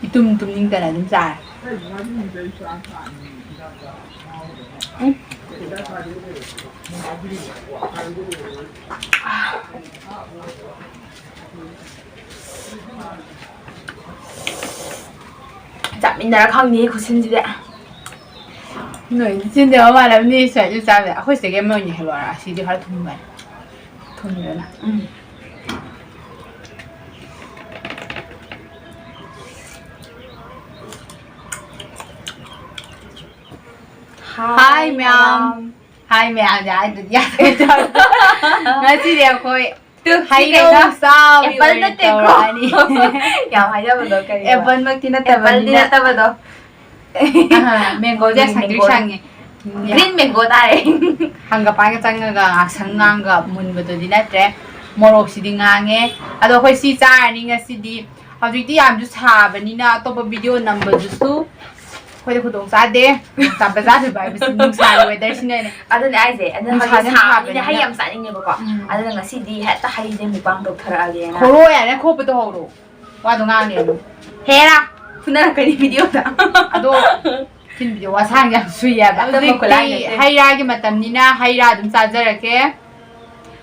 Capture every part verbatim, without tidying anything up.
ꯏꯇꯨꯝ ꯇꯨꯝꯅꯤꯡꯗꯅ ꯑꯗꯨꯝ ꯆꯥꯔꯦ꯫ ꯎꯝ꯫ ꯆꯥꯃꯤꯟꯅꯔ ꯈꯪꯅꯤ ꯈꯨꯠꯁꯤꯟꯁꯤꯗꯤ꯫ ꯅꯣꯏꯗꯤ ꯆꯤꯟꯗꯤ ꯃꯃꯥꯟꯅꯕꯅꯤ ꯁ꯭ꯋꯥꯏꯗ ꯆꯥꯕꯗ꯫ ꯑꯩꯈꯣꯏ ꯁꯤꯗꯒꯤ ꯑꯃ ꯑꯣꯏꯅ ꯍꯦꯜꯂꯣꯔꯥ? ꯁꯤꯗꯤ ꯈꯔ ꯊꯨꯝꯕꯅꯤ꯫ ꯊꯨꯝꯗꯅ꯫ ꯎꯝ꯫ ꯍꯥꯏ, ꯃꯌꯥꯝ꯫ ꯍꯥꯏ, ꯃꯌꯥꯝꯁꯦ ꯍꯥꯏꯗ꯭ꯔꯗꯤ ꯌꯥꯗꯣꯏ꯫ ꯉꯁꯤꯗꯤ ꯑꯩꯈꯣꯏ ꯇꯨ, ꯁꯤ ꯍꯩꯅꯧ ꯀꯩꯅꯣ? ꯆꯥꯕꯒꯤ ꯑꯦꯄꯜ ꯑꯣꯏꯅ ꯅꯠꯇꯦꯀꯣ꯫ ꯇꯧꯔꯛꯑꯅꯤ꯫ ꯌꯥꯝ ꯍꯥꯏꯖꯕꯗꯣ ꯀꯔꯤ? ꯑꯦꯄꯜꯃꯛꯇꯤ ꯑꯦꯄꯜꯗꯤ ꯅꯠꯇꯕꯅꯤꯅ꯫ ꯅꯠꯇꯕꯗꯣ꯫ ꯑꯍꯥ, ꯃꯦꯡꯒꯣꯁꯦ ꯃꯦꯡꯒꯣ꯫ ꯁꯪꯇ꯭ꯔꯤꯛ ꯁꯪꯉꯦ꯫ ꯒ꯭ꯔꯤꯟ ꯃꯦꯡꯒꯣ ꯇꯥꯔꯦ꯫ ꯍꯪꯒꯄꯥꯟꯒ ꯆꯪꯉꯒ ꯉꯥꯛꯁꯪ ꯉꯥꯡꯒ ꯃꯨꯟꯕꯗꯨꯗꯤ ꯅꯠꯇ꯭ꯔꯦ꯫ ꯃꯣꯔꯣꯛꯁꯤꯗꯤ ꯉꯥꯡꯉꯦ꯫ ꯑꯗꯣ ꯑꯩꯈꯣꯏ ꯁꯤ ꯆꯥꯔꯅꯤ ꯉꯁꯤꯗꯤ꯫ ꯍꯧꯖꯤꯛꯇꯤ ꯌꯥꯝꯁꯨ ꯁꯥꯕꯅꯤꯅ ꯑꯇꯣꯞꯄ ꯚꯤꯗꯤꯑꯣ ꯅꯝꯕꯗꯨꯁꯨ ꯑꯩꯈꯣꯏꯗ ꯈꯨꯗꯣꯡ ꯆꯥꯗꯦ꯫ ꯇꯥꯟꯕ ꯆꯥꯗꯕ ꯍꯥꯏꯕꯁꯤ ꯅꯨꯡꯁꯥꯒꯤ ꯋꯦꯗꯔꯁꯤꯅꯅꯦ꯫ ꯑꯗꯨꯅꯦ ꯍꯥꯏꯁꯦ꯫ ꯑꯗꯨꯅ ꯍꯧꯖꯤꯛ ꯅꯨꯡꯁꯥꯁꯦ ꯁꯥꯕꯅꯤꯅ ꯁꯥꯕꯅꯤꯅ꯫ ꯍꯩ ꯌꯥꯝ ꯆꯥꯅꯤꯡꯉꯦꯕꯀꯣ꯫ ꯎꯝ꯫ ꯑꯗꯨꯅ ꯉꯁꯤꯗꯤ ꯍꯦꯛꯇ ꯍꯩꯁꯦ ꯃꯨꯛꯕꯥꯡ ꯇꯧꯊꯔꯛꯑꯒꯦꯅ꯫ ꯈꯣꯔꯣ ꯌꯥꯔꯦ, ꯈꯣꯞꯄꯗꯣ ꯍꯧꯔꯣ꯫ ꯋꯥꯗꯣ ꯉꯥꯡꯅꯦ ꯑꯗꯨꯝ꯫ ꯍꯦꯔꯥ! ꯐꯨꯅꯔꯛꯀꯅꯤ ꯚꯤꯗꯤꯑꯣꯗ꯫ ꯑꯗꯣ ꯁꯤꯟꯕꯤꯗꯣ ꯋꯥꯁꯥꯡ ꯌꯥꯝ ꯁꯨꯏ ꯍꯥꯏꯕ꯫ ꯑꯇꯝꯕ ꯍꯧꯖꯤꯛꯇꯤ ꯈꯨꯂꯥꯏ ꯅꯠꯇꯦ꯫ ꯍꯩ ꯔꯥꯒꯤ ꯃꯇꯝꯅꯤꯅ ꯍꯩ ꯔꯥ ꯑꯗꯨꯝ ꯆꯥꯖꯔꯛꯀꯦ꯫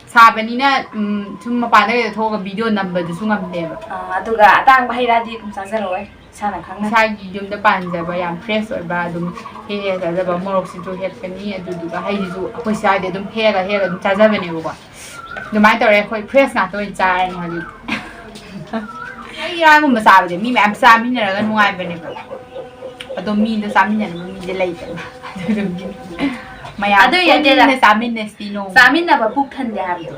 ꯁꯥꯕꯅꯤꯅ, ꯎꯝ, ꯁꯨꯝ ꯃꯄꯥꯟꯗ ꯀꯩꯗ ꯊꯣꯛꯑꯒ ꯚꯤꯗꯤꯑꯣ ꯅꯝꯕꯗꯨꯁꯨ ꯉꯝꯗꯦꯕ꯫ ꯑꯥ, ꯑꯗꯨꯒ ꯑꯇꯥꯡꯕ ꯍꯩ ꯔꯥꯗꯤ ꯑꯗꯨꯝ ꯆꯥꯖꯔꯛꯑꯣꯏ, ꯏꯁꯥꯅ ꯈꯪꯅ꯫ ꯏꯁꯥꯒꯤ ꯌꯨꯝꯗ ꯄꯥꯟꯖꯕ ꯌꯥꯝ ꯐ꯭ꯔꯦꯁ ꯑꯣꯏꯕ ꯑꯗꯨꯝ ꯍꯦꯛꯑꯒ ꯆꯥꯖꯕ, ꯃꯣꯔꯣꯛꯁꯤꯁꯨ ꯍꯦꯛꯀꯅꯤ, ꯑꯗꯨꯗꯨꯒ ꯍꯩꯁꯤꯁꯨ ꯑꯩꯈꯣꯏ ꯁ꯭ꯋꯥꯏꯗꯩ ꯑꯗꯨꯝ ꯍꯦꯛꯑꯒ, ꯍꯦꯛꯑꯒ ꯑꯗꯨꯝ ꯆꯥꯖꯕꯅꯦꯕꯀꯣ꯫ ꯑꯗꯨꯃꯥꯏꯅ ꯇꯧꯔꯦ, ꯑꯩꯈꯣꯏ ꯐ꯭ꯔꯦꯁ ꯉꯥꯛꯇ ꯑꯣꯏꯅ ꯆꯥꯔꯅꯤ ꯍꯧꯖꯤꯛ꯫ ꯍꯩ ꯔꯥꯒꯨꯝꯕ ꯆꯥꯕꯁꯦ ꯃꯤ ꯃꯌꯥꯝ ꯆꯥꯃꯤꯟꯅꯔꯒ ꯅꯨꯡꯉꯥꯏꯕꯅꯦꯕ꯫ ꯑꯗꯣ ꯃꯤꯗꯣ ꯆꯥꯃꯤꯟꯅꯅꯕ ꯃꯤꯁꯦ ꯂꯩꯇꯕ꯫ ꯑꯗꯨꯗꯨꯒꯤ ꯃꯌꯥꯝ ꯑꯗꯨ ꯌꯥꯗꯦꯗ꯫ ꯄꯨꯟꯅ ꯆꯥꯃꯤꯟꯅꯁꯤ ꯅꯣꯡꯃ꯫ ꯆꯥꯃꯤꯟꯅꯕ ꯄꯨꯛ ꯊꯟꯗꯦ ꯍꯥꯏꯕꯗꯣ꯫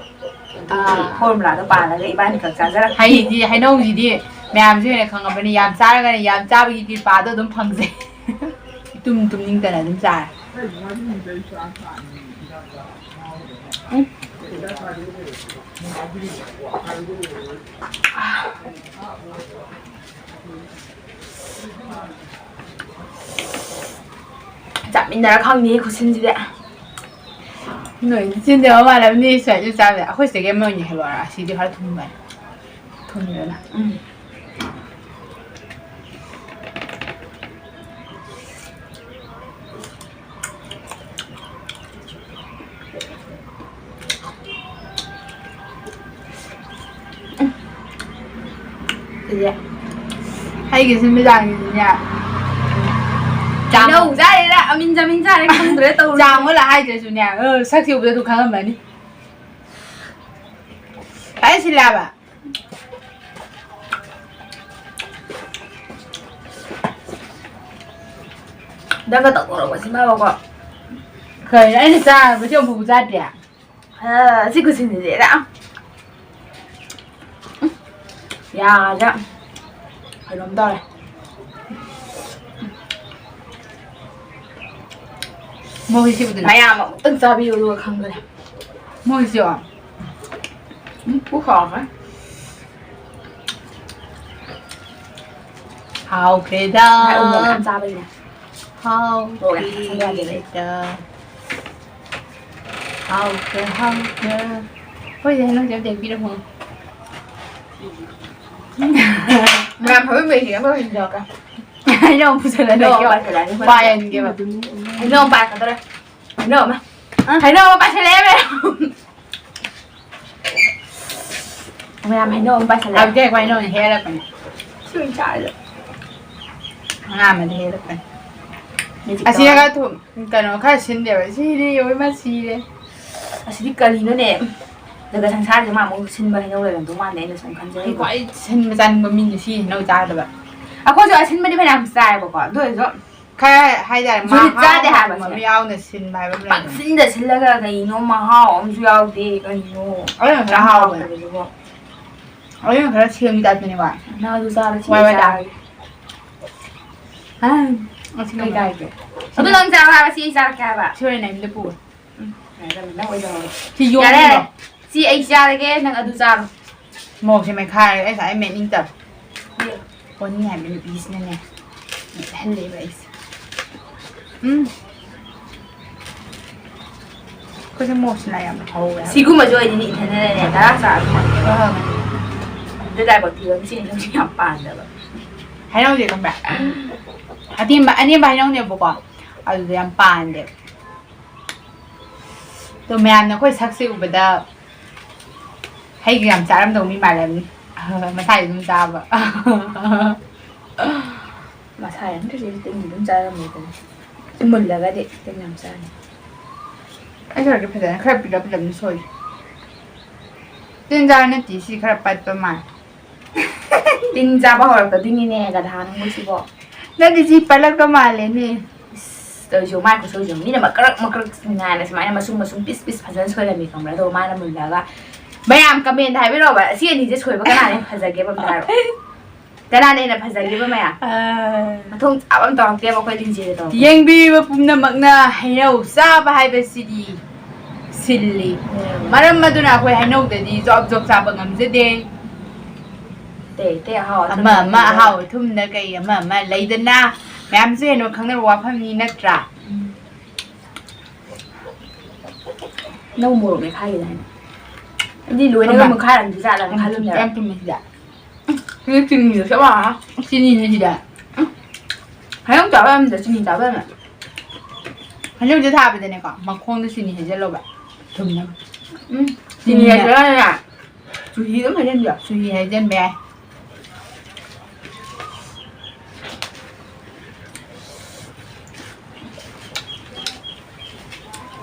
ꯑꯗꯨꯒꯤ ꯑꯥ꯫ ꯐꯣꯔꯃꯨꯂꯥꯗꯣ ꯄꯥꯜꯂꯒ ꯏꯕꯥꯅꯤ ꯈꯛ ꯆꯥꯖꯔꯛꯄ꯫ ꯍꯩꯗꯤ, ꯍꯩꯅꯧꯁꯤꯗꯤ ꯃꯌꯥꯝꯁꯨ ꯍꯦꯟꯅ ꯈꯪꯉꯕꯅꯤ꯫ ꯌꯥꯝ ꯆꯥꯔꯒꯅ ꯌꯥꯝ ꯆꯥꯕꯒꯤ ꯀ꯭ꯔꯤꯄꯥꯗꯣ ꯑꯗꯨꯝ ꯐꯪꯖꯩ꯫ ꯏꯇꯨꯝ ꯇꯨꯝꯅꯤꯡꯗꯅ ꯑꯗꯨꯝ ꯆꯥꯔꯦ꯫ ꯎꯝ꯫ ꯆꯥꯃꯤꯟꯅꯔ ꯈꯪꯅꯤ ꯈꯨꯠꯁꯤꯟꯁꯤꯗꯤ꯫ ꯅꯣꯏꯗꯤ ꯆꯤꯟꯗꯤ ꯃꯃꯥꯟꯅꯕꯅꯤ ꯁ꯭ꯋꯥꯏꯗ ꯆꯥꯕꯗ꯫ ꯑꯩꯈꯣꯏ ꯁꯤꯗꯒꯤ ꯑꯃ ꯑꯣꯏꯅ ꯍꯦꯜꯂꯣꯔꯥ? ꯁꯤꯗꯤ ꯈꯔ ꯊꯨꯝꯕꯅꯤ꯫ ꯊꯨꯝꯗꯅ꯫ ꯎꯝ꯫ ꯑꯩꯒꯤ ꯁꯤꯟꯕ ꯆꯥꯡꯁꯤꯗꯤꯅꯦ꯫ ꯆꯥꯡ- ꯍꯩꯅꯧ ꯆꯥꯔꯤꯔꯥ, ꯑꯃꯤꯟ ꯆꯥꯃꯤꯟ ꯆꯥꯔꯦ ꯈꯪꯗ꯭ꯔꯦ ꯇꯧꯔꯤꯁꯦ꯫ ꯆꯥꯡ ꯑꯣꯜꯂ ꯍꯥꯏꯗ꯭ꯔꯁꯨꯅꯦ, ꯑ, ꯁꯛ ꯊꯤꯕꯗ ꯑꯗꯨꯝ ꯈꯪꯉꯝꯃꯅꯤ꯫ ꯀꯥꯏ ꯁꯤꯜꯂꯦ ꯍꯥꯏꯕ? ꯅꯪꯒ ꯇꯧꯊꯣꯔꯛꯄꯁꯤꯃꯕꯀꯣ꯫ ꯀꯩꯅꯣ ꯑꯩꯅ ꯆꯥꯔꯕꯁꯤ ꯑꯃꯨꯛꯐꯥꯎ ꯆꯥꯗ꯭ꯔꯤ? ꯑ, ꯁꯤ ꯈꯨꯁꯤꯟꯁꯤꯗꯤ ꯌꯥꯝ ꯌꯥꯗ꯭ꯔꯥ? ꯀꯩꯅꯣꯝ ꯇꯧꯔꯦ꯫ ꯃꯣꯏꯁꯤꯕꯨꯗꯤ ꯃꯌꯥꯝ ꯑꯃꯨꯛꯇꯪ ꯆꯥꯕꯤꯌꯨ ꯑꯗꯨꯒ ꯈꯪꯒꯅꯤ꯫ ꯃꯣꯏꯁꯤꯕꯣ꯫ ꯎꯝ, ꯄꯨꯛ ꯍꯥꯎꯈ꯭ꯔꯦ꯫ ꯍꯥꯎꯈ꯭ꯔꯦꯗ꯫ ꯉꯁꯥꯏ ꯎꯃꯣꯔꯣꯛ ꯃꯌꯥꯝ ꯆꯥꯕꯩꯅꯦ꯫ ꯃꯣꯔꯣꯛ ꯌꯥꯝ ꯆꯥꯁꯟꯕ ꯌꯥꯗꯦ꯫ ꯍꯥꯎꯈ꯭ꯔꯦꯗ꯫ ꯍꯥꯎꯈ꯭ꯔꯦ, ꯍꯥꯎꯈ꯭ꯔꯦ꯫ ꯑꯩꯈꯣꯏꯗꯤ ꯍꯩꯅꯧꯁꯦ ꯑꯝꯇ ꯍꯦꯛ ꯄꯤꯔꯝꯃꯣ꯫ ꯃꯌꯥꯝ ꯐꯝꯃꯤꯟꯅꯩꯁꯦ ꯑꯃ ꯑꯣꯏꯅ ꯇꯧꯔꯒ꯫ ꯍꯩꯅꯧ ꯑꯃ ꯄꯨꯁꯜꯂꯒ ꯍꯩꯅꯧ ꯑꯃ ꯂꯩꯀꯦ꯫ ꯄꯥꯏꯁꯜꯂꯛꯑꯅꯤ ꯑꯩꯈꯣꯏꯅ꯫ ꯄꯥꯏꯍꯟꯒꯦꯕ꯫ ꯍꯩꯅꯧ ꯑꯃ ꯄꯥꯏꯔꯛꯀꯗꯧꯔꯦ꯫ ꯍꯩꯅꯧ ꯑꯃ꯫ ꯑ? ꯍꯩꯅꯧ ꯑꯃ ꯄꯥꯏꯁꯜꯂꯛꯑꯦ ꯃꯌꯥꯝ꯫ ꯃꯌꯥꯝ ꯍꯩꯅꯧ ꯑꯃ ꯄꯥꯏꯁꯜꯂꯛꯑꯦ꯫ ꯑꯗꯨꯗꯤ ꯑꯩꯈꯣꯏ ꯍꯩꯅꯧ ꯑꯣꯏꯅ ꯍꯦꯛꯑꯔꯛꯄꯅꯦ꯫ ꯁꯤ ꯑꯣꯏꯅ ꯆꯥꯔꯁꯦ꯫ ꯑꯉꯥꯡ ꯑꯃꯗꯤ ꯍꯦꯛꯂꯛꯄꯅꯤ꯫ ꯃꯦꯖꯤꯛ ꯑꯁꯤꯅꯒ ꯇꯧꯔꯒ꯫ ꯊꯨꯝ, ꯀꯩꯅꯣ ꯈꯔ ꯁꯤꯟꯗꯦꯕ꯫ ꯁꯤꯔꯦ, ꯌꯦꯡꯉꯣ, ꯏꯃꯥ, ꯁꯤꯔꯦ꯫ ꯑꯁꯤꯗꯤ ꯀꯔꯤꯅꯣꯅꯦ? ꯖꯒꯠ ꯁꯪꯁꯥꯔꯁꯦ ꯃꯥ ꯑꯃꯨꯛ ꯁꯤꯟꯕ ꯍꯩꯅꯧ ꯂꯩꯔꯝꯗꯧ ꯃꯥꯟꯗꯦ ꯑꯩꯅ ꯁꯨꯝ ꯈꯟꯖꯔꯤꯕ꯫ ꯑꯩ ꯈ꯭ꯋꯥꯏ ꯁꯤꯟꯕ ꯆꯥꯅꯤꯡꯕ ꯃꯤꯅꯦ ꯁꯤ ꯍꯩꯅꯧ ꯆꯥꯗꯕ꯫ ꯑꯩꯈꯣꯏꯁꯨ ꯑꯁꯤꯟꯕꯗꯤ ꯐꯅꯌꯥꯝ ꯆꯥꯏꯌꯦꯕꯀꯣ, ꯑꯗꯨ ꯑꯣꯏꯔꯁꯨ ꯈꯔ ꯍꯥꯏꯇꯥꯔꯦ, ꯖꯨꯅꯤꯠ ꯆꯥꯗꯦ ꯃꯍꯥꯎꯒꯨꯝꯕ ꯍꯥꯏꯕꯁꯦ꯫ ꯑꯃ ꯌꯥꯎꯅ ꯁꯤꯟꯕ ꯍꯥꯏꯕ ꯑꯃ ꯂꯩꯗꯅ꯫ ꯄꯪꯁꯤꯟꯗ ꯁꯤꯜꯂꯒ ꯀꯩꯅꯣ ꯃꯍꯥꯎ ꯑꯃꯁꯨ ꯌꯥꯎꯗꯦ, ꯀꯩꯅꯣ꯫ ꯑꯗꯨꯅ ꯈꯔ ꯍꯥꯎꯕꯅꯦ꯫ ꯍꯥꯎꯇꯕꯗꯨꯕꯣ꯫ ꯑꯗꯨꯅ ꯈꯔ ꯁꯦꯝꯒꯤ ꯇꯥꯏꯞꯇꯅꯦꯀꯣ꯫ ꯅꯪ ꯑꯗꯨ ꯆꯥꯔ ꯁꯤ ꯋꯥꯏ ꯋꯥꯏ ꯆꯥꯔꯒꯦ꯫ ꯇꯥꯔꯦ꯫ ꯑꯥ, ꯑꯁꯤ ꯀꯩ ꯀꯩ ꯀꯥꯏꯒꯦ? ꯑꯗꯨ ꯅꯪ ꯆꯥꯔꯣ ꯍꯥꯏꯕ, ꯁꯤ ꯑꯩ ꯆꯥꯔꯛꯀꯦ ꯍꯥꯏꯕ꯫ ꯁꯤ ꯑꯣꯏꯅ ꯑꯩꯉꯣꯟꯗ ꯄꯨꯔꯣ꯫ ꯎꯝ, ꯌꯥꯔꯦ, ꯅꯪ ꯑꯣꯏꯖꯍꯧꯔꯣ꯫ ꯁꯤ ꯌꯣꯝꯃꯤꯔꯣ? ꯌꯥꯔꯦ, ꯁꯤ ꯑꯩ ꯆꯥꯔꯒꯦ, ꯅꯪ ꯑꯗꯨ ꯆꯥꯔꯣ꯫ ꯃꯣꯔꯣꯛꯁꯦ ꯃꯦꯠꯈꯥꯏꯔꯒ ꯑꯩ ꯉꯁꯥꯏ ꯃꯦꯠꯅꯤꯡꯗꯕ꯫ ꯄꯣꯅꯤ ꯍꯥꯏꯕ ꯅꯨꯄꯤꯁꯤꯅꯅꯦ, ꯃꯦꯠꯍꯜꯂꯦꯕ ꯑꯩꯁꯦ꯫ ꯎꯝ꯫ ꯑꯩꯈꯣꯏꯁꯦ ꯃꯣꯔꯣꯛꯁꯤꯅ ꯌꯥꯝ ꯍꯧꯋꯦ ꯍꯥꯏꯕ꯫ ꯁꯤꯒꯨꯝꯕꯁꯦ ꯑꯣꯏꯗꯤ ꯏꯊꯟꯗꯅꯅꯦ ꯇꯔꯥ ꯆꯥꯔꯁꯨ ꯍꯣꯏ, ꯍꯣꯏ꯫ ꯑꯗꯨ ꯂꯥꯏꯕꯛ ꯊꯤꯕ ꯃꯤ ꯁꯤꯅ ꯌꯥꯝ ꯄꯥꯟꯗꯕ꯫ ꯍꯩꯅꯧꯁꯦ ꯈꯪꯕ꯭ꯔꯥ? ꯑꯇꯦꯟꯕ, ꯑꯅꯦꯝꯕ ꯍꯩꯅꯧꯅꯦꯕꯀꯣ, ꯑꯗꯨꯗ ꯌꯥꯝ ꯄꯥꯟꯗꯦꯕ꯫ ꯑꯗꯣ ꯃꯌꯥꯝꯅ ꯑꯩꯈꯣꯏ ꯁꯛꯁꯦ ꯎꯕꯗ ꯍꯩꯒ ꯌꯥꯝ ꯆꯥꯔꯝꯗꯧ ꯃꯤ ꯃꯥꯜꯂꯝꯅꯤ꯫ ꯃꯁꯥꯒꯤ ꯑꯗꯨꯝ ꯆꯥꯕ꯫ ꯃꯁꯥ ꯌꯥꯝ ꯇꯨꯁꯤ ꯇꯤꯟ ꯑꯗꯨꯝ ꯆꯥꯔꯝꯃꯦꯗꯅ꯫ ꯃꯨꯜꯂꯒꯗꯤ ꯇꯤꯟ ꯌꯥꯝ ꯆꯥꯅꯤ꯫ ꯑꯩ ꯁꯣꯏꯔꯗꯤ ꯐꯖꯅ ꯈꯔ ꯄꯤꯛꯂꯞ ꯄꯤꯛꯂꯞꯅ ꯁꯣꯏ꯫ ꯇꯤꯟ ꯆꯥꯕ ꯅꯠꯇꯦ, ꯁꯤ ꯈꯔ ꯄꯠꯄ ꯃꯥꯜꯂꯦ꯫ ꯇꯤꯟ ꯆꯥꯕ ꯍꯧꯔꯛꯀꯗꯣꯏꯅꯤꯅꯦ, ꯒꯙꯥ ꯅꯪꯕꯨ ꯁꯤꯕꯣ꯫ ꯅꯠꯇꯦ, ꯁꯤ ꯄꯠꯂꯛꯄ ꯃꯥꯜꯂꯦꯅꯦ꯫ ꯏꯁ, ꯇꯧꯔꯤꯁꯦ, ꯃꯥꯏ ꯈꯨꯠꯁꯣꯏꯁꯦ ꯌꯦꯡꯉꯨ꯫ ꯃꯤꯅ ꯃꯀ꯭ꯔꯛ ꯃꯀ꯭ꯔꯛ ꯅꯥꯏꯅ ꯁꯨꯃꯥꯏꯅ ꯃꯁꯨꯡ ꯃꯁꯨꯡ ꯄꯤꯁ ꯄꯤꯁ ꯐꯖꯅ ꯁꯣꯏꯔꯝꯃꯤ, ꯈꯪꯕ꯭ꯔꯥ? ꯑꯗꯨꯒ ꯃꯥꯅ ꯃꯨꯜꯂꯒ, ꯃꯌꯥꯝ comment ꯍꯥꯏꯕꯤꯔꯛꯑꯣꯕ, ꯑꯁꯤ ꯑꯅꯤꯁꯦ ꯁꯣꯏꯕ ꯀꯅꯥꯅ ꯍꯦꯟꯅ ꯐꯖꯒꯦꯕ ꯑꯝꯇ ꯍꯥꯏꯔꯣ? ꯀꯅꯥꯅ ꯍꯦꯟꯅ ꯐꯖꯒꯦꯕ ꯃꯌꯥꯝ? ꯑꯥ꯫ ꯃꯊꯣꯡ ꯆꯥꯕ ꯑꯃ ꯇꯧꯔꯛꯇꯦꯕ ꯑꯩꯈꯣꯏ ꯂꯤꯟꯖꯦꯜꯗ ꯇꯧꯔꯛꯄ꯫ ꯌꯦꯡꯕꯤꯔꯤꯕ ꯄꯨꯝꯅꯃꯛꯅ ꯍꯩꯅꯧ ꯆꯥꯕ ꯍꯥꯏꯕꯁꯤꯗꯤ ꯁꯤꯜꯂꯤ꯫ ꯎꯝ꯫ ꯃꯔꯝ ꯑꯗꯨꯅ ꯑꯩꯈꯣꯏ ꯍꯩꯅꯧꯗꯗꯤ ꯖꯣꯞ ꯖꯣꯞ ꯆꯥꯕ ꯉꯝꯖꯗꯦ꯫ ꯑꯇꯩ ꯑꯇꯩ ꯑꯍꯥꯎ ꯑꯊꯨꯝ ꯑꯃ ꯑꯃ ꯆꯥꯅꯤꯡꯕ꯫ ꯑꯍꯥꯎ ꯑꯊꯨꯝꯗ ꯀꯩ ꯑꯃ ꯑꯃ ꯂꯩꯗꯅ, ꯃꯌꯥꯝꯁꯨ ꯍꯦꯟꯅ ꯈꯪꯅꯕ ꯋꯥꯐꯝꯅꯤ ꯅꯠꯇ꯭ꯔꯥ? ꯎꯝ꯫ ꯅꯪ ꯃꯣꯔꯣꯛ ꯃꯦꯠꯈꯥꯏꯒꯤꯗꯥꯏꯅꯦ? ꯑꯩꯗꯤ ꯂꯣꯏꯅꯒ ꯑꯃ꯫ ꯃꯨꯛꯈꯥꯏꯔꯝꯗꯣꯏ ꯖꯥꯠꯂꯅ ꯈꯜꯂꯝꯃꯦꯕ꯫ ꯌꯥꯝ ꯊꯨꯝꯃꯦ ꯁꯤꯗ꯫ ꯁꯤꯗ ꯆꯤꯅꯤꯗꯣ ꯆꯞ ꯃꯥꯟꯅꯅ꯫ ꯆꯤꯅꯤꯅꯦ ꯁꯤꯗ꯫ ꯎꯝ꯫ ꯍꯩꯅꯧ ꯆꯥꯕ ꯌꯥꯝꯗ ꯆꯤꯅꯤ ꯆꯥꯕ ꯌꯥꯝꯅ꯫ ꯍꯩꯅꯧꯁꯦ ꯊꯥꯕꯗꯅꯦꯀꯣ, ꯃꯈꯣꯡꯗ ꯆꯤꯅꯤ ꯍꯩꯖꯜꯂꯣꯕ꯫ ꯊꯨꯝꯅꯕ꯫ ꯎꯝ꯫ ꯆꯤꯅꯤ ꯆꯤꯅꯤꯅ꯫ ꯍꯩꯖꯜꯂꯒꯅꯦ꯫ ꯆꯨꯍꯤ ꯑꯗꯨꯝ ꯍꯩꯖꯤꯟꯕ ꯌꯥꯏ꯫ ꯆꯨꯍꯤ ꯍꯩꯖꯤꯟꯕ ꯌꯥꯏ꯫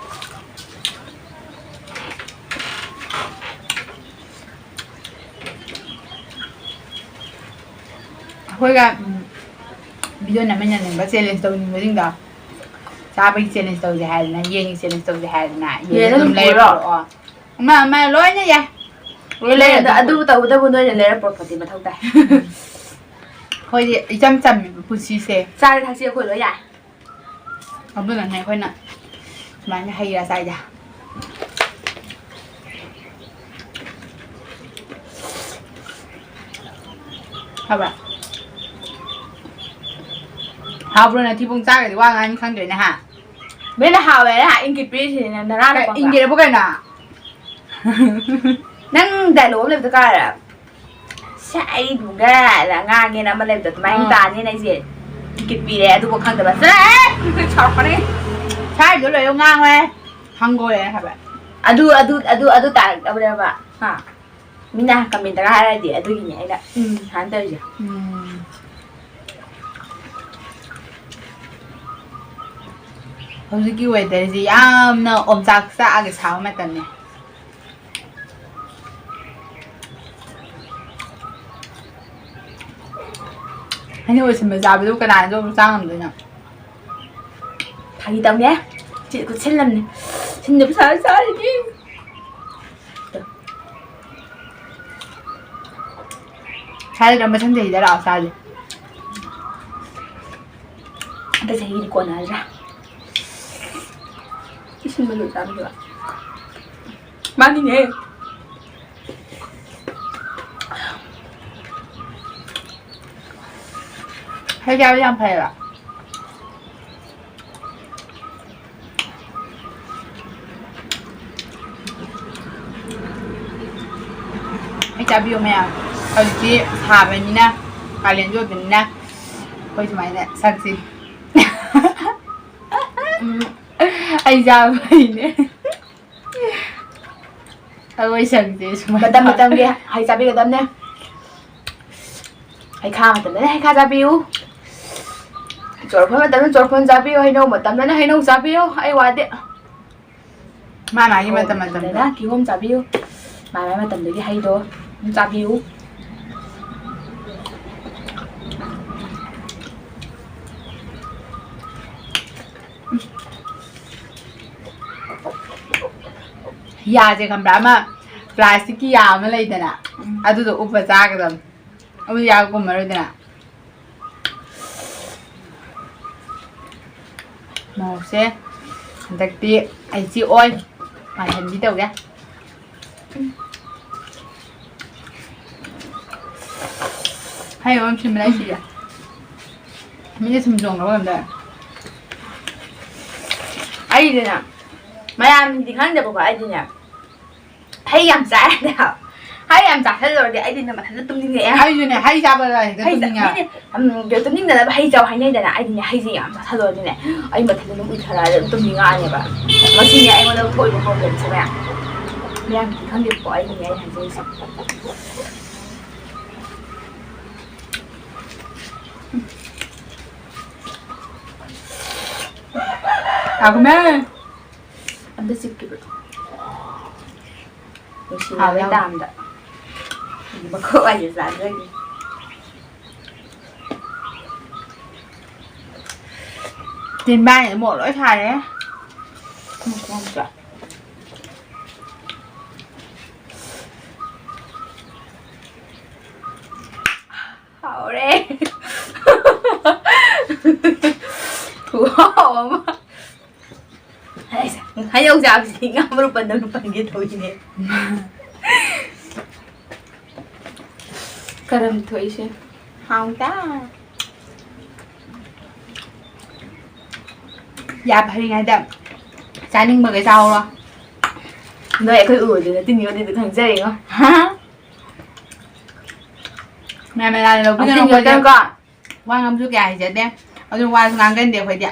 ꯑꯩꯈꯣꯏꯒ, ꯎꯝ, video ꯅꯝꯃꯤꯟꯅꯅꯤꯡꯕ, challenge ꯇꯧꯅꯤꯡꯕꯁꯤꯡꯗꯣ, ꯆꯥꯕꯒꯤ challenge ꯇꯧꯁꯦ ꯍꯥꯏꯗꯅ, ꯌꯦꯟꯒꯤ challenge ꯇꯧꯁꯦ ꯍꯥꯏꯗꯅ, ꯌꯦꯟ ꯌꯦꯟ ꯑꯗꯨꯝ ꯑꯗꯨꯝ ꯂꯩꯔ ꯄꯨꯔꯣ? ꯄꯨꯔꯛꯑꯣ꯫ ꯑꯃ, ꯑꯃ ꯂꯣꯏꯅ ꯌꯥꯏ꯫ ꯂꯣꯏ ꯂꯩꯔ ꯂꯩꯔꯗꯤ ꯑꯗꯨꯕꯨ ꯄꯨꯔꯛꯑꯣ꯫ ꯇꯧꯕꯇꯕꯨ ꯅꯣꯏꯅ ꯂꯩꯔ ꯄꯨꯔꯛꯄꯗꯤ ꯃꯊꯧ ꯇꯥꯏ꯫ ꯑꯩꯈꯣꯏꯗꯤ ꯏꯆꯝ ꯆꯝꯃꯤꯕ ꯄꯨꯟꯁꯤꯁꯦ꯫ ꯆꯥꯔ ꯊꯛꯁꯤ ꯑꯩꯈꯣꯏ ꯂꯣꯏ ꯌꯥꯏ꯫ ꯑꯗꯨꯅꯅꯦ ꯑꯩꯈꯣꯏꯅ ꯁꯨꯃꯥꯏꯅ ꯍꯩ ꯔꯥ ꯆꯥꯏꯁꯦ꯫ ꯍꯥꯎꯕ꯭ꯔꯥ? ꯍꯥꯎꯕ꯭ꯔꯣ? ꯅꯊꯤꯕꯣꯡ ꯆꯥꯔꯒꯗꯤ ꯋꯥ ꯉꯥꯡꯅꯤ ꯈꯪꯗ꯭ꯔꯦꯅꯦ, ꯍꯥ? ꯃꯤꯅ ꯍꯥꯎꯋꯦꯅ ꯍꯥꯏ, ꯏꯪꯒꯤꯠ ꯄꯤꯔꯤꯁꯤꯅꯦ, ꯅꯪ ꯅꯔꯥꯗ ꯄꯪꯕ꯭ꯔꯥ? ꯏꯪꯒꯤꯠ ꯑꯕꯨ ꯀꯩꯅꯣ? ꯅꯪ dialogue ꯑꯃ ꯂꯩꯕꯗꯣ ꯀꯥꯎꯔꯦ? ꯁꯦ, ꯑꯩꯕꯨꯒ ꯉꯥꯡꯉꯦꯅ ꯑꯃ ꯂꯩꯕꯗꯣ, ꯑꯗꯨꯃꯥꯏꯅ ꯑꯥ꯫ ꯇꯥꯅꯤꯅ ꯑꯩꯁꯦ ꯏꯪꯒꯤꯠ ꯄꯤꯔꯦ, ꯑꯗꯨꯕꯨ ꯈꯪꯗꯕ꯫ ꯆꯠꯂꯣꯍꯦ! ꯁꯥꯎꯔꯛꯀꯅꯤ꯫ ꯁꯥꯏꯗꯣ ꯂꯣꯏꯅ ꯉꯥꯡꯉꯣꯍꯦ꯫ ꯍꯪꯒꯣꯏꯔꯦ ꯍꯥꯏꯕ꯫ ꯑꯗꯨ, ꯑꯗꯨ, ꯑꯗꯨ, ꯑꯗꯨ ꯇꯥꯔꯛꯇꯕꯅꯦꯕ꯫ ꯍꯥ? ꯃꯤꯅ ꯀꯃꯦꯟꯇꯒ ꯍꯥꯏꯔꯗꯤ ꯑꯗꯨꯒꯤꯅꯦ ꯑꯩꯅ ꯎꯝ꯫ ꯁꯨꯃꯥꯏꯅ ꯇꯧꯔꯤꯁꯦ꯫ ꯎꯝ꯫ ꯍꯧꯖꯤꯛꯀꯤ ꯋꯦꯗꯔꯁꯤ ꯌꯥꯝꯅ ꯑꯣꯝꯆꯥꯛ ꯆꯥꯛꯑꯒ ꯁꯥꯕ ꯃꯇꯝꯅꯦ꯫ ꯍꯩꯅꯧ ꯑꯁꯤꯟꯕ ꯆꯥꯕꯗꯨ ꯀꯅꯥꯅ ꯑꯗꯨꯝ ꯆꯥ ꯉꯝꯗꯣꯏꯅꯣ? ꯐꯥꯒꯤ ꯇꯧꯅꯦ꯫ ꯆꯤꯠ ꯈꯨꯠꯁꯤꯜꯂꯝꯅꯦ꯫ ꯁꯤꯟꯗꯕ ꯁꯥꯔ ꯆꯥꯔꯤꯅꯤ꯫ ꯁꯥꯏꯗ ꯃꯊꯪ ꯆꯍꯤꯗ ꯂꯥꯛꯑꯣ ꯆꯥꯁꯦ꯫ ꯍꯟꯗꯛ ꯆꯍꯤꯒꯤꯗꯤ ꯀꯣꯟꯅꯔꯗ꯭ꯔꯥ? ꯏꯁꯤꯡꯗꯣ ꯂꯣꯏ ꯆꯥꯕꯤꯕ꯫ ꯃꯥꯅꯤꯅꯦ꯫ ꯍꯩ ꯆꯥꯕ ꯌꯥꯝ ꯐꯩꯌꯦꯕ꯫ ꯍꯩ ꯆꯥꯕꯤꯌꯨ ꯃꯌꯥꯝ꯫ ꯍꯧꯖꯤꯛꯇꯤ ꯁꯥꯕꯅꯤꯅ, ꯀꯥꯂꯦꯟꯁꯨ ꯑꯣꯏꯕꯅꯤꯅ ꯑꯩꯈꯣꯏ ꯁꯨꯃꯥꯏꯅ ꯁꯛꯁꯤ꯫ ꯎꯝ꯫ ꯑꯩ ꯆꯥꯕ ꯐꯩꯅꯦ꯫ ꯑꯩꯈꯣꯏ ꯁꯛꯁꯦ ꯁꯨꯃꯥꯏꯅ ꯃꯇꯝ ꯃꯇꯝꯒꯤ ꯍꯩ ꯆꯥꯕꯤꯒꯗꯕꯅꯦ꯫ ꯍꯩꯈꯥ ꯃꯇꯝꯗꯅ ꯍꯩꯈꯥ ꯆꯥꯕꯤꯌꯨ꯫ ꯆꯣꯔꯐꯣꯟ ꯃꯇꯝꯗ ꯆꯣꯔꯐꯣꯟ ꯆꯥꯕꯤꯌꯨ꯫ ꯍꯩꯅꯧ ꯃꯇꯝꯗꯅ ꯍꯩꯅꯧ ꯆꯥꯕꯤꯌꯨ꯫ ꯑꯩ ꯋꯥꯗꯦ꯫ ꯃꯥ ꯃꯥꯒꯤ ꯃꯇꯝ ꯃꯇꯝꯗ꯫ ꯀꯤꯍꯣꯝ ꯆꯥꯕꯤꯌꯨ꯫ ꯃꯥ ꯃꯥꯒꯤ ꯃꯇꯝꯗꯨꯒꯤ ꯍꯩꯗꯣ ꯑꯗꯨꯝ ꯆꯥꯕꯤꯌꯨ꯫ ꯌꯥꯁꯦ ꯈꯪꯕ꯭ꯔꯥ? ꯑꯃ ꯄ꯭ꯂꯥꯁꯇꯤꯛꯀꯤ ꯌꯥ ꯑꯃ ꯂꯩꯗꯅ, ꯎꯝ꯫ ꯑꯗꯨꯗꯣ ꯎꯞꯄ ꯆꯥꯒꯗꯕꯅꯤ꯫ ꯑꯗꯨ ꯌꯥ ꯀꯨꯝꯃꯔꯣꯏꯗꯅ꯫ ꯃꯣꯔꯣꯛꯁꯦ ꯍꯟꯗꯛꯇꯤ ꯑꯩꯁꯤ ꯑꯣꯏ ꯃꯥꯜꯍꯟꯕꯤ ꯇꯧꯒꯦ꯫ ꯍꯩ ꯑꯃ ꯁꯤꯟꯕ ꯂꯩꯁꯤꯗꯤ꯫ ꯃꯤꯅ ꯁꯨꯝ ꯆꯣꯡꯅꯕ ꯉꯝꯗ꯫ ꯑꯩꯗꯤꯅꯦ, ꯃꯌꯥꯝꯗꯤ ꯈꯪꯗꯦꯕꯀꯣ, ꯑꯩꯗꯤꯅꯦ, ꯍꯩ ꯌꯥꯝ ꯆꯥꯏ ꯍꯥꯏꯕ꯫ ꯍꯩ ꯌꯥꯝ ꯆꯥꯁꯜꯂꯨꯔꯗꯤ ꯑꯩꯗꯤꯅꯦ ꯃꯊꯟꯇ ꯇꯨꯝꯅꯤꯡꯉꯛꯑꯦ ꯍꯥꯏꯕ꯫ ꯑꯩꯁꯨꯅꯦ, ꯍꯩ ꯆꯥꯕꯗ ꯍꯦꯛꯇ ꯍꯩ ꯆꯥ-, ꯇꯨꯝꯅꯤꯡꯉꯦ ꯍꯥꯏꯕ꯫ ꯃꯤꯅꯦ, ꯎꯝ, ꯇꯨꯝꯅꯤꯡꯗꯅꯕ ꯍꯩ ꯆꯥꯎ ꯍꯥꯏꯅꯩꯗꯅ, ꯑꯩꯗꯤꯅꯦ ꯍꯩꯁꯦ ꯌꯥꯝ ꯆꯥꯁꯜꯂꯨꯔꯗꯤꯅꯦ ꯑꯩ ꯃꯊꯟꯇ ꯑꯗꯨꯝ ꯎꯏꯊꯔꯛꯑꯒ ꯑꯗꯨꯝ ꯇꯨꯝꯅꯤꯡꯉꯛꯑꯅꯦꯕ꯫ ꯃꯁꯤꯅꯦ ꯑꯩꯉꯣꯟꯗ ꯊꯣꯛꯏꯕ problemꯁꯦ ꯃꯌꯥꯝ꯫ ꯃꯌꯥꯝꯒꯤꯗꯤ ꯈꯪꯗꯦꯕꯀꯣ, ꯑꯩꯒꯤꯅꯦ ꯑꯩ ꯍꯥꯏꯖꯔꯤꯁꯦ꯫ ꯍꯥꯎꯃꯦ꯫ ꯑꯝꯇ ꯆꯤꯛꯀꯦꯕ꯫ ꯅꯨꯡꯁꯤꯅꯕꯩ ꯍꯥꯎ, ꯍꯥꯎ꯫ ꯇꯥꯝꯗ꯫ ꯃꯈꯣꯛ ꯍꯥꯏꯁꯦ ꯆꯥꯖꯒꯦ꯫ ꯆꯤꯟꯕꯥꯟꯁꯦ ꯃꯣꯠ ꯂꯣꯏ ꯁꯥꯔꯦ꯫ ꯎꯝ, ꯌꯥꯝ ꯆꯥ-, ꯍꯥꯎꯔꯦ꯫ ꯈꯨꯍꯥꯎ ꯑꯃ꯫ ꯑꯩꯁꯦ ꯍꯩꯅꯧ ꯆꯥꯕꯁꯤꯗꯤ ꯉꯥ ꯃꯔꯨ ꯄꯟꯗꯧꯅ ꯄꯟꯒꯦ ꯇꯧꯔꯤꯅꯦ꯫ ꯀꯔꯝ ꯊꯣꯛꯏꯁꯦ? ꯍꯥꯎꯇ꯫ ꯌꯥ ꯐꯔꯤꯉꯩꯗ ꯆꯥꯅꯤꯡꯕꯒꯩ ꯆꯥꯍꯧꯔꯣ꯫ ꯅꯣꯏ ꯑꯩꯈꯣꯏ ꯎꯔꯣꯏꯗꯣꯏ ꯅꯠꯇꯦ, ꯃꯤꯉꯣꯟꯗꯗꯤ ꯈꯪꯖꯔꯦꯉꯣ꯫ ꯃꯌꯥꯝ ꯃꯌꯥꯝꯅ ꯂꯧꯕꯤꯒꯅꯨ, ꯑꯩꯈꯣꯏꯗꯤ ꯀꯣ꯫ ꯋꯥ ꯉꯥꯡꯕꯁꯨ ꯀꯌꯥ ꯍꯩꯖꯗꯦ, ꯑꯗꯨ ꯋꯥꯁꯨ ꯉꯥꯡꯒꯟꯗꯦ ꯑꯩꯈꯣꯏꯗꯤ꯫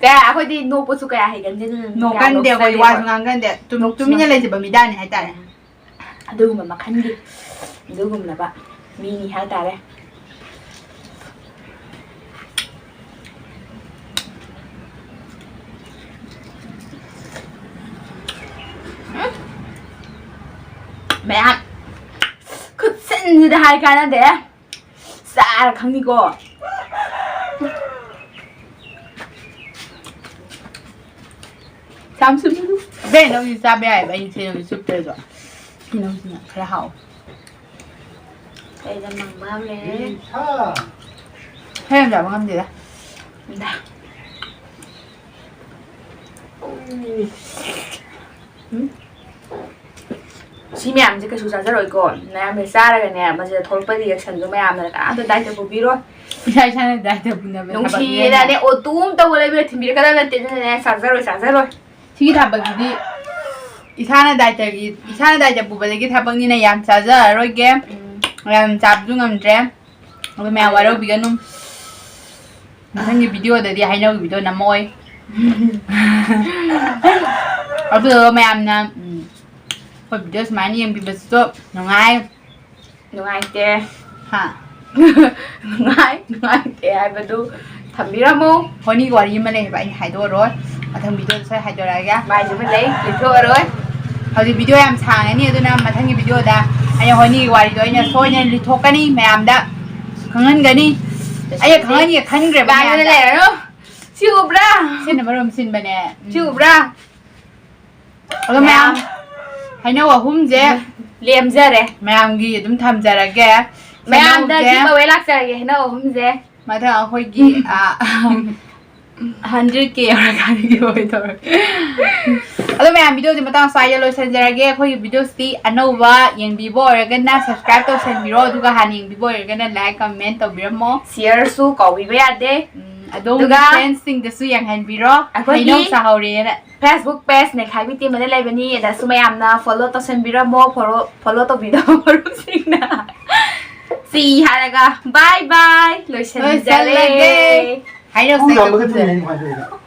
ꯀꯌꯥ, ꯑꯩꯈꯣꯏꯗꯤ ꯅꯣꯛꯄꯁꯨ ꯀꯌꯥ ꯍꯩꯒꯟꯗꯦ, ꯑꯗꯨꯅ ꯀꯌꯥ ꯅꯣꯛꯀꯟꯗꯦ ꯑꯩꯈꯣꯏꯗꯤ, ꯅꯣꯛꯆꯗꯦ ꯋꯥꯁꯨ ꯑꯩꯈꯣꯏ꯫ ꯉꯥꯡꯒꯟꯗꯦ꯫ ꯇꯨꯝ-, ꯅꯣꯛꯁꯨ ꯇꯨꯃꯤꯟꯅ ꯅꯣꯛꯇꯦ꯫ ꯂꯩꯖꯕ ꯃꯤꯗꯥꯅꯤ ꯍꯥꯏꯇꯥꯔꯦ꯫ ꯎꯝ꯫ ꯑꯗꯨꯒꯨꯝꯕ ꯃꯈꯜꯒꯤ, ꯑꯗꯨꯒꯨꯝꯂꯕ ꯃꯤꯅꯤ ꯍꯥꯏꯇꯥꯔꯦ꯫ ꯎꯝ꯫ ꯃꯌꯥꯝ ꯈꯨꯠꯁꯤꯟꯁꯤꯗ ꯍꯥꯏ ꯀꯥꯟꯅꯗꯦ꯫ ꯆꯥꯔ ꯈꯪꯅꯤꯀꯣ꯫ ꯌꯥꯝ ꯁꯨꯞꯁꯨ꯫ ꯑꯕꯦ, ꯅꯪꯗꯤ ꯆꯥꯕ ꯌꯥꯏꯑꯕ, ꯑꯩ ꯁꯦ ꯅꯪꯗꯤ ꯆꯨꯞꯇ꯭ꯔꯁꯨ꯫ ꯁꯤ ꯅꯪꯁꯤꯅ ꯈꯔ ꯍꯥꯎ꯫ ꯑꯩꯗ ꯃꯪꯕ ꯑꯃ ꯂꯩꯔꯦ꯫ ꯈꯔ ꯌꯥꯝ ꯆꯥꯕ ꯉꯝꯗꯦꯗ꯫ ꯏꯟꯗ꯫ ꯎꯝ꯫ ꯁꯤ ꯃꯌꯥꯝꯁꯦ ꯀꯩꯁꯨ ꯆꯥꯖꯔꯣꯏꯀꯣ꯫ ꯃꯌꯥꯝꯁꯦ ꯆꯥꯔꯒꯅꯦ, ꯃꯁꯤꯗ ꯊꯣꯛꯂꯛꯄ reactionꯗꯣ ꯃꯌꯥꯝꯅ ꯀꯅꯥꯝꯇ ꯗꯥꯏꯇ ꯄꯨꯕꯤꯔꯣꯏ꯫ ꯏꯁꯥ ꯏꯁꯥꯅ ꯗꯥꯏꯇ ꯄꯨꯅꯕ ꯊꯕꯛꯅꯤꯅ꯫ ꯅꯨꯡꯁꯤꯌꯦꯗꯅꯦ, ꯑꯣ ꯇꯨꯝ ꯇꯧꯕ ꯂꯩꯕꯤꯔ ꯊꯤꯟꯕꯤꯔꯛꯀꯗꯕ ꯅꯠꯇꯦ, ꯑꯗꯨꯅꯅꯦ ꯆꯥꯖꯔꯣꯏ, ꯆꯥꯖꯔꯣꯏ꯫ ꯁꯤꯒꯤ ꯊꯕꯛꯁꯤꯗꯤ ꯏꯁꯥꯅ ꯗꯥꯏꯇꯒꯤ, ꯏꯁꯥꯅ ꯗꯥꯏꯇ ꯄꯨꯕꯗꯒꯤ ꯊꯕꯛꯅꯤꯅ ꯌꯥꯝ ꯆꯥꯖꯔꯔꯣꯏꯒꯦ꯫ ꯎꯝ꯫ ꯌꯥꯝ ꯆꯥꯕꯁꯨ ꯉꯝꯗ꯭ꯔꯦ꯫ ꯑꯗꯨ ꯃꯌꯥꯝ ꯋꯥꯔꯧꯕꯤꯒꯅꯨ꯫ ꯃꯊꯪꯒꯤ videoꯗꯗꯤ ꯍꯩꯅꯧꯒꯤ video ꯅꯝꯃꯛꯑꯣꯏ꯫ ꯑꯗꯨ ꯃꯌꯥꯝꯅ ꯎꯝ, ꯑꯩꯈꯣꯏ ꯚꯤꯗꯤꯑꯣ ꯁꯨꯃꯥꯏꯅ ꯌꯦꯡꯕꯤꯕꯁꯤꯁꯨ ꯅꯨꯡꯉꯥꯏ꯫ ꯅꯨꯡꯉꯥꯏꯇꯦ꯫ ꯍꯥ? ꯅꯨꯡꯉꯥꯏ ꯅꯨꯡꯉꯥꯏꯇꯦ ꯍꯥꯏꯕꯗꯨ ꯊꯝꯕꯤꯔꯝꯃꯨ꯫ ꯍꯣꯅꯤꯒꯤ ꯋꯥꯔꯤ ꯑꯃ ꯂꯩꯌꯦꯕ, ꯑꯩ ꯍꯥꯏꯗꯣꯛꯑꯔꯣꯏ, ꯃꯊꯪ ꯚꯤꯗꯤꯑꯣꯗ ꯁꯣꯏ ꯍꯥꯏꯗꯣꯔꯛꯑꯒꯦ꯫ ꯃꯥꯏꯁꯨ ꯑꯃ ꯂꯩ, ꯂꯤꯊꯣꯛꯑꯔꯣꯏ꯫ ꯍꯧꯖꯤꯛ ꯚꯤꯗꯤꯑꯣ ꯌꯥꯝ ꯁꯥꯡꯉꯅꯤ, ꯑꯗꯨꯅ ꯃꯊꯪꯒꯤ ꯚꯤꯗꯤꯑꯣꯗ ꯑꯩꯅ ꯍꯣꯅꯤꯒꯤ ꯋꯥꯔꯤꯗꯣ ꯑꯩꯅ ꯁꯣꯏꯗꯅ ꯂꯤꯊꯣꯛꯀꯅꯤ, ꯃꯌꯥꯝꯗ ꯈꯪꯍꯟꯒꯅꯤ꯫ ꯑꯩꯅ ꯈꯪꯍꯟꯒꯦ ꯈꯟꯈ꯭ꯔꯦꯕ ꯃꯌꯥꯝꯗ꯫ ꯂꯩꯔꯅꯨ꯫ ꯁꯤ ꯎꯕ꯭ꯔꯥ? ꯁꯤꯅ ꯃꯔꯣꯝ ꯁꯤꯟꯕꯅꯦ꯫ ꯁꯤ ꯎꯕ꯭ꯔꯥ? ꯑꯗꯣ ꯃꯌꯥꯝ, ꯃꯌꯥꯝ꯫ ꯍꯩꯅꯧ ꯑꯍꯨꯝꯁꯦ ꯂꯦꯝꯖꯔꯦ꯫ ꯃꯌꯥꯝꯒꯤ ꯑꯗꯨꯝ ꯊꯝꯖꯔꯒꯦ꯫ ꯃꯌꯥꯝꯗ ꯍꯩꯅꯧꯁꯦ giveaway ꯂꯥꯛꯆꯔꯒꯦ, ꯍꯩꯅꯧ ꯑꯍꯨꯝꯁꯦ꯫ ꯃꯊꯪ ꯑꯩꯈꯣꯏꯒꯤ, ꯑ, hundred K ꯌꯧꯔꯀꯥꯟꯗ giveaway ꯇꯧꯔꯒꯦ꯫ ꯑꯗꯣ ꯃꯌꯥꯝ, ꯚꯤꯗꯤꯑꯣꯁꯦ ꯃꯇꯥꯡ ꯁ꯭ꯋꯥꯏꯗ ꯂꯣꯏꯁꯤꯟꯖꯔꯒꯦ꯫ ꯑꯩꯈꯣꯏꯒꯤ ꯚꯤꯗꯤꯑꯣꯁꯤ ꯑꯅꯧꯕ ꯌꯦꯡꯕꯤꯕ ꯑꯣꯏꯔꯒꯅ subscribe ꯇꯧꯁꯟꯕꯤꯔꯣ, ꯑꯗꯨꯒ ꯍꯥꯟꯅ ꯌꯦꯡꯕꯤꯕ ꯑꯣꯏꯔꯒꯅ like, comment ꯇꯧꯕꯤꯔꯝꯃꯣ꯫ Shareꯁꯨ ꯀꯧꯕꯤꯕ ꯌꯥꯗꯦ꯫ ꯎꯝ, ꯑꯗꯣꯝꯒꯤ ꯑꯗꯨꯒ friendsꯁꯤꯡꯗꯁꯨ ꯌꯦꯡꯍꯟꯕꯤꯔꯣ꯫ ꯑꯩꯈꯣꯏꯒꯤ ꯍꯩꯅꯧ ꯆꯥꯍꯧꯔꯦꯅ꯫ Facebook page ꯅꯦꯈꯥꯏꯕꯤ team ꯑꯅ ꯂꯩꯕꯅꯤ, ꯑꯗꯁꯨ ꯃꯌꯥꯝꯅ follow ꯇꯧꯁꯟꯕꯤꯔꯝꯃꯣ, follow, follow ꯇꯧꯕꯤꯔꯝꯃꯣ ꯃꯔꯨꯞꯁꯤꯡꯅ꯫ ꯁꯤ ꯍꯥꯏꯔꯒ bye bye ꯂꯣꯏꯁꯤꯟꯖꯔꯦ꯫ ꯂꯣꯏꯁꯤꯜꯂꯒꯦ꯫ ꯍꯩꯅꯧ ꯆꯥꯍꯧꯔꯦ꯫